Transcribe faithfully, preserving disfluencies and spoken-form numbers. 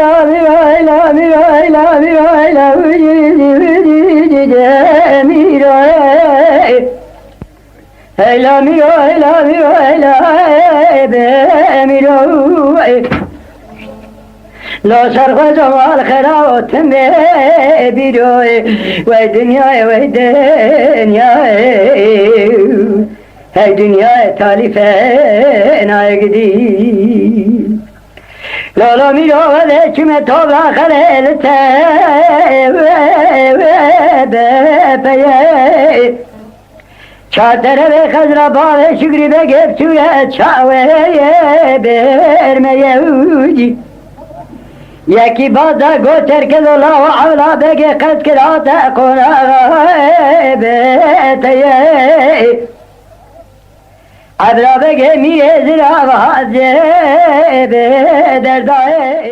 Heyla mîro, heyla mîro, heyla mîro, heyla mîro, heyla mîro, heyla mîro, heyla mîro, heyla be mîro. Lo ser xwe cemal xera û tim bê bîro. Wey dinyayê, wey dinyayê. Hey dinyayê talîfe nayê gidî. Lolo mîro ve de çime to ve xelê li te be peye. Çar derevê Xezra bavê Şükrî Begê bçûye çawê bermeye ucî. Yekî baz da got terkez ola û Evla Begê qet kira te qonaxa beteye. Evla Begê mîrê zira vaze be derdayê.